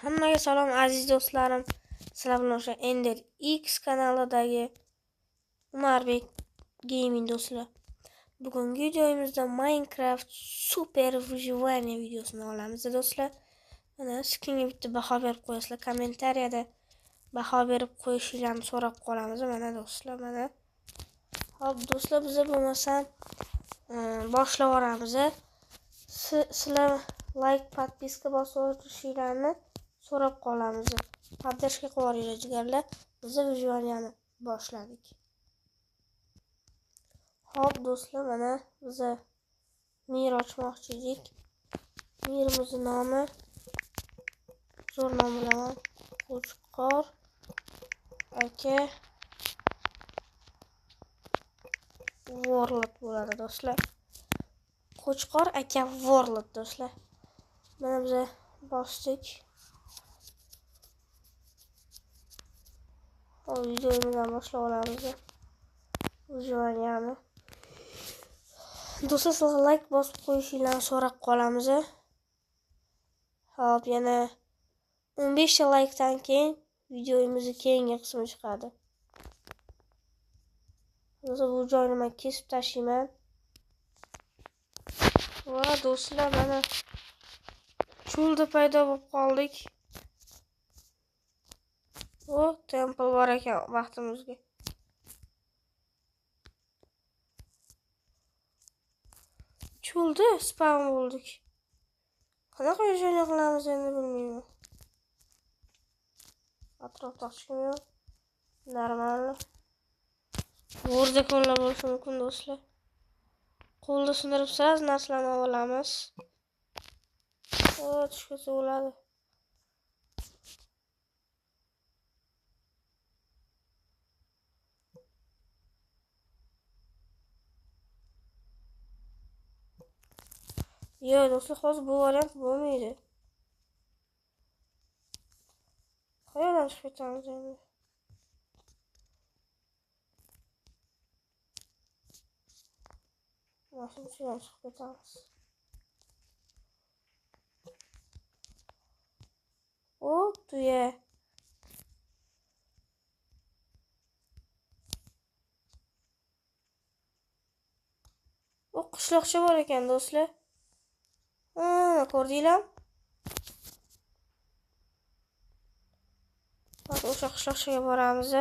Hammaga salom aziz do'stlarim. Sizlar bilan o'sha Ender X kanalidagi Umarbek Gaming do'stlar. Bugungi videomizda Minecraft super выживание videosini olamiz do'stlar. Mana skinga bitta baho berib qo'yasizlar, kommentariyada baho berib qo'yishingizni so'rab qolamiz mana do'stlar, mana. Xo'p do'stlar, biz bo'lmasam boshlab yuboramiz. Sizlar like, podpiska bosib o'tishingizni so'rab qolamiz. Podдержка qilib yuboringlar jigarlar. Biz выживаниeni boshladik. Xo'p do'stlar, mana biz mir ochmoqchi edik. Mirimizning nomi zo'r nom bilaman. Qo'chqor aka World bo'ladi do'stlar. Qo'chqor aka World do'stlar. Mana biz bosdik. Hop, videomizdan boshlab olamiz. Выживаниeni. Do'stlar, sizlar like bosib qo'yishingizni so'rab qolamiz. Hop, yana 15 ta likedan keyin videomizning keyingi qismi chiqadi. Do'stlar, bu joyni men kesib tashlayman. Va do'stlar, mana cho'lda paydo bo'lib qoldik. O, temple bor ekan vaqtimizga. Cho'lda spawn bo'ldik. Qanaqa yashayni qilamiz endi bilmayman. Atrofda hech kim yo'q. Normal. G'o'rdakonlar bo'lishi mumkin do'stlar. Qo'lda sindirib sraz narsalarni olamiz. O, tushsa bo'ladi. Yo'q do'stlar, hozir bu variant bo'lmaydi. Qayerdan chiqib ketamiz endi? Mana shundan chiqib ketamiz. O, tuya. O, qishloqcha bor ekan do'stlar. Ko'rdinglar? Hozir o'sha qishloqchaga boramiz.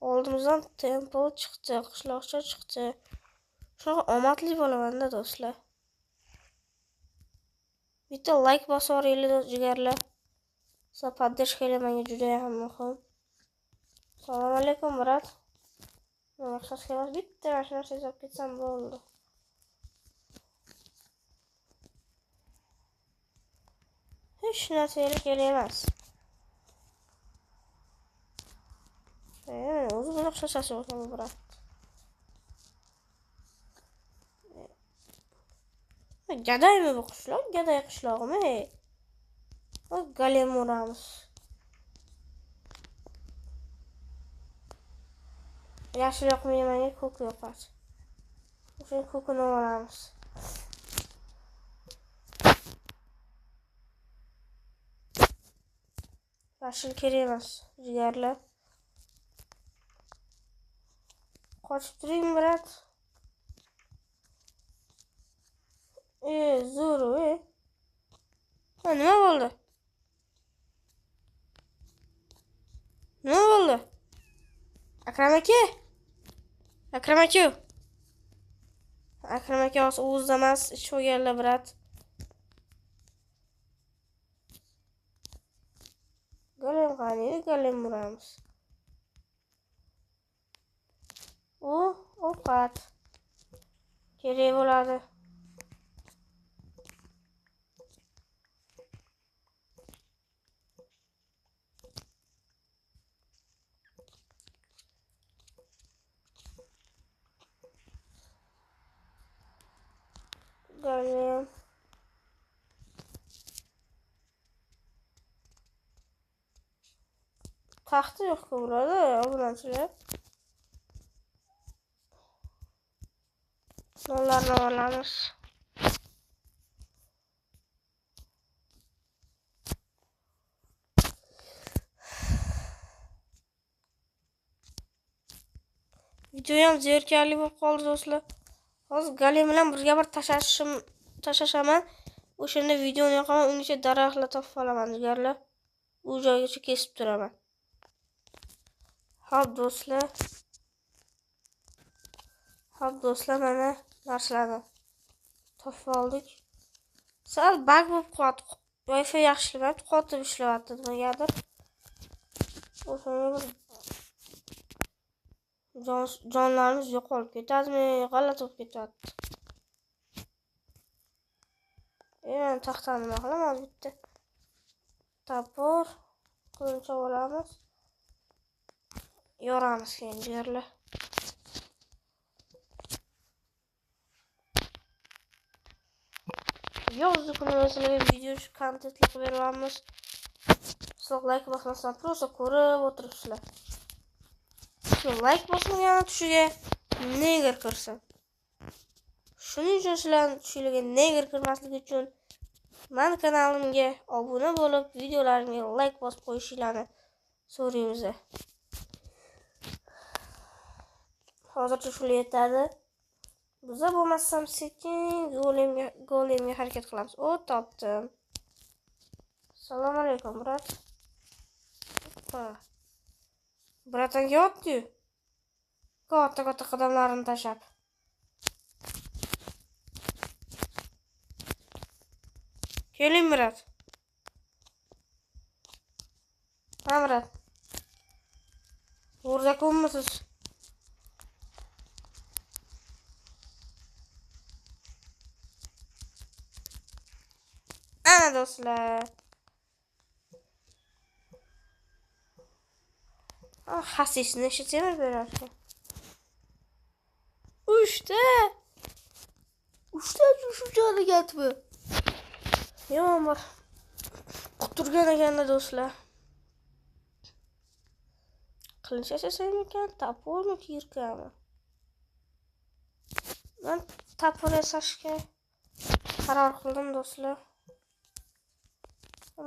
Oldimizdan temple chiqdi, qishloqcha chiqdi. Shunaqa omadli bo'laman-da do'stlar. Bitta like bosib yuboringlar jigarlar. Sizlar podдержка menga juda ham muhim. Assalomu alaykum, brat. Yaxshi emas, bitta mana shu narsa yozib ketsam bo'ldi. Hech narsa kerak emas. O'zi buni o'xshashasi yo'q bu brat. Gadaymi bu qishloq? Gaday qishlog'imi? Golem uramiz. Yashil yoqmaydi menga, ko'k yoqadi. O'sha ko'kini olamiz. Yashil kerak emas, jigarlar. Qochib turing, brat. Zo'r, nima bo'ldi? Nima bo'ldi? Akram aka? Akram aka. Akram aka hozir o'zida emas, ichib olganlar, brat. Golem qani, golem uramiz. U ovqat kerak bo'ladi. Golem. Taxta yo'q-ku bo'ladi, obunachilar. Nonlarni olamiz. Video ham zerikarli bo'lib qoldi do'stlar. Hozir golem bilan birga bir tashashaman. O'shanda videoni yoqaman, ungacha daraxtlar topib olaman jigarlar. U joygacha kesib turaman. Xo'p do'stlar. Xo'p do'stlar, mana narsalarni topib oldik. Sal bug bo'lib qoldi. Wi-Fi yaxshi ishlamayapti, qotib ishlayapti nimagadir. O'shanga bir jonlarimiz yo'qolib ketadimi? G'alati bo'lib ketyapti. Men taxtani nima qilaman? Hozir bitta topor qilincha olamiz. Yoramiz keyin jigarlar. Yozdi kuni sizlarga video shu kontentli qilib beryapmiz. Sizlar like bosmasdan prosta ko'rib o'tiribsizlar. Shu like bosmagan tushiga neger kirsin. Shuning uchun sizlarning tushinglarga neger kirmasligi uchun meni kanalimga obuna bo'lib, videolarimga like bosib qo'yishingizni so'raymiz. Hozircha shular yetadi. Biza bo'lmasam sekin golemga harakat qilamiz. O, topdim. Assalomu alaykum, brat. Ha. Bratan kelyapti-yu. Katta-katta qadamlarini tashlab. Keling, brat. Ha, brat. O'rdakunmisiz? Ana do'stlar. Xasisni necha temir berar ekan? 3ta. 3ta shunchalik gapmi? Yomon bir quturgan ekanda do'stlar. Qilinch yasasaymikan, topormi, kirkami? Men topor yasashga qaror qildim do'stlar.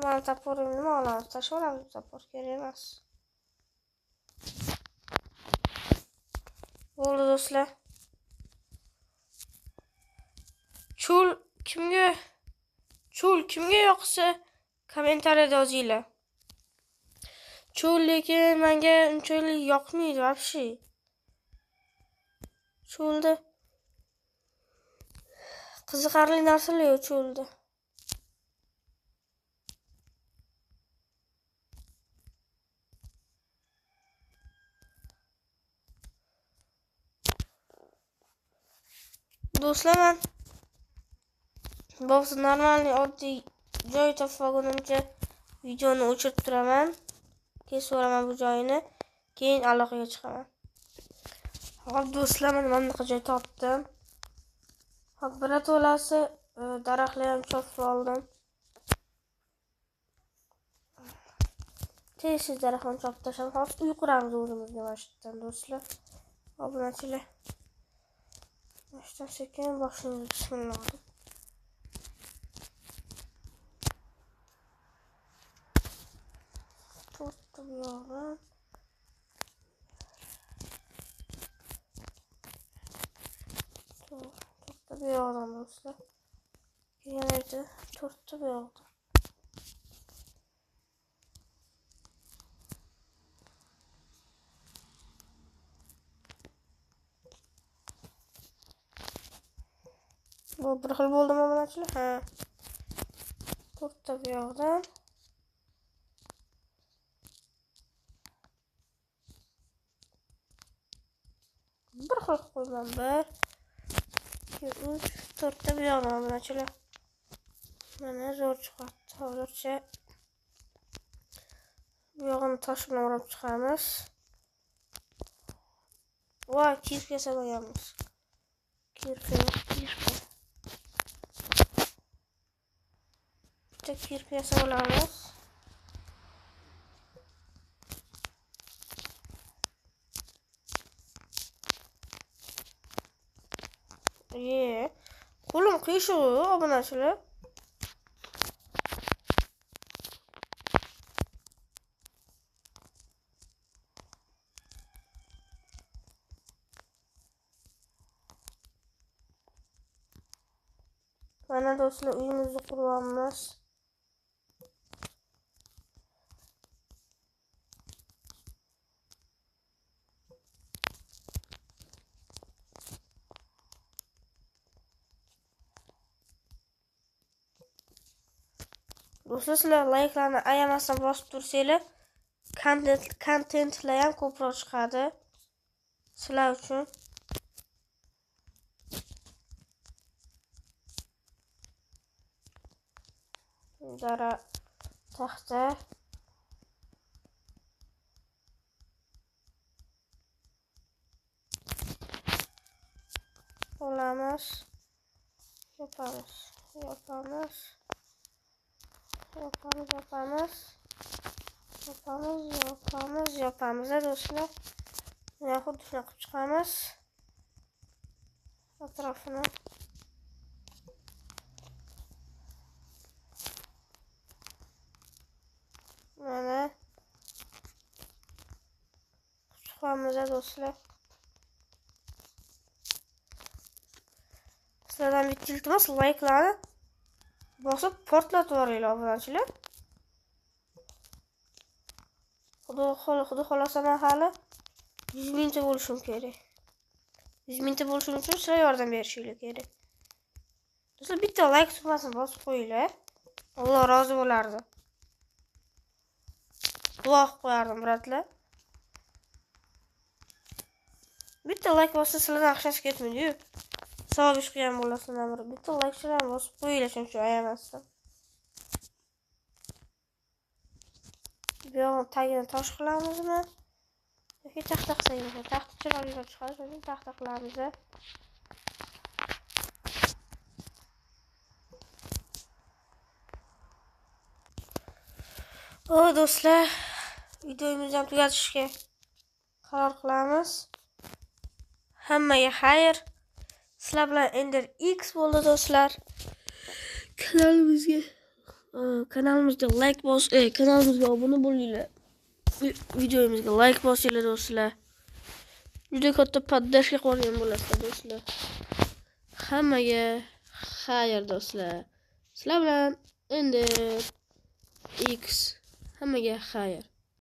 Mana toporimni nima olamiz? Tashlab olamiz, topor kerak emas. Bo'ldi do'stlar. Cho'l kimga yoqsa kommentariyada yozinglar. Cho'l lekin menga unchalik yoqmaydi вообще. Cho'lda qiziqarli narsalar yo'q cho'lda. Do'stlar, men bo'lsa normalniy oddiy joy topib olgunimcha videoni o'chirib turaman. Kesib yuboraman bu joyini, keyin aloqaga chiqaman. Hop do'stlar, mana bunaqa joy topdim. Hop, birato'lasi daraxtlar ham chopib oldim. Tez-tez daraxtni chopib tashlab, hozir uy quramiz o'zimizga mana shu yerdan do'stlar. Obunachilar. Mana sekin boshlaymiz, bismillah. To'rtta bu yoqdan. To'rtta bu yoqdan do'stlar. Yana bitta to'rtta bu yoqdan. Bu bir xil bo'ldimi obunachilar? Ha. To'rtta bu yoqdan. Bir xil qo'yman. 1 2 3 4ta bu yoqdan obunachilar. Mana zo'r chiqyapti hozircha. Bu yog'ini tosh bilan o'rab chiqamiz. Va kirka yasab olganmiz. Kirka. Bitta kirka yasab olamiz. Qo'lim qiyshiq obunachilar. Mana do'stlar, uyimizni quryapmiz. Do'stlar, sizlar layklarni ayamasdan bosib tursanglar, kontentlar ham ko'proq chiqadi sizlar uchun. Dara taxta. Olamiz. Yopamiz. Yopamiz. Yopamiz, yopamiz. Yopamiz, yopamiz, yopamiz do'stlar. Mana xuddi shunaqa qilib chiqamiz. Atrofini. Mana chiqamiz do'stlar. Sizlardan bitta iltimos, layklarni bosib portlatib yuboringlar obunachilar. Xudo xolasa men hali 100 mingta bo'lishim kerak. 100 mingta bo'lishim uchun sizlar yordam berishinglar kerak. Do'stlar, bitta layk tugmasini bosib qo'yinglar. Alloh rozi bo'lardi. Duo qilib qo'yardim, bratlar. Bitta layk bossa sizlardan aqchasi ketmaydi-yu. Savob ish qilgan bo'lasizlar bir. Bitta laykchilarni bosib qo'yinglar, chunki ayamasdan. Bu yog'ini tagini tosh qilamizmi? Yoki taxta qilsak, taxta chiroyli chiqadi, shuning uchun taxta qilamiz. O do'stlar, videomizni ham tugatishga qaror qilamiz. Hammaga xayr. Sizlar bilan Ender X bo'ldi do'stlar. Kanalimizga like bos, kanalimizga obuna bo'linglar. Videomizga like bosinglar do'stlar. Juda katta podдержка qilgan bo'lasizlar do'stlar. Hammaga xayr do'stlar. Sizlar bilan Ender X. Hammaga xayr.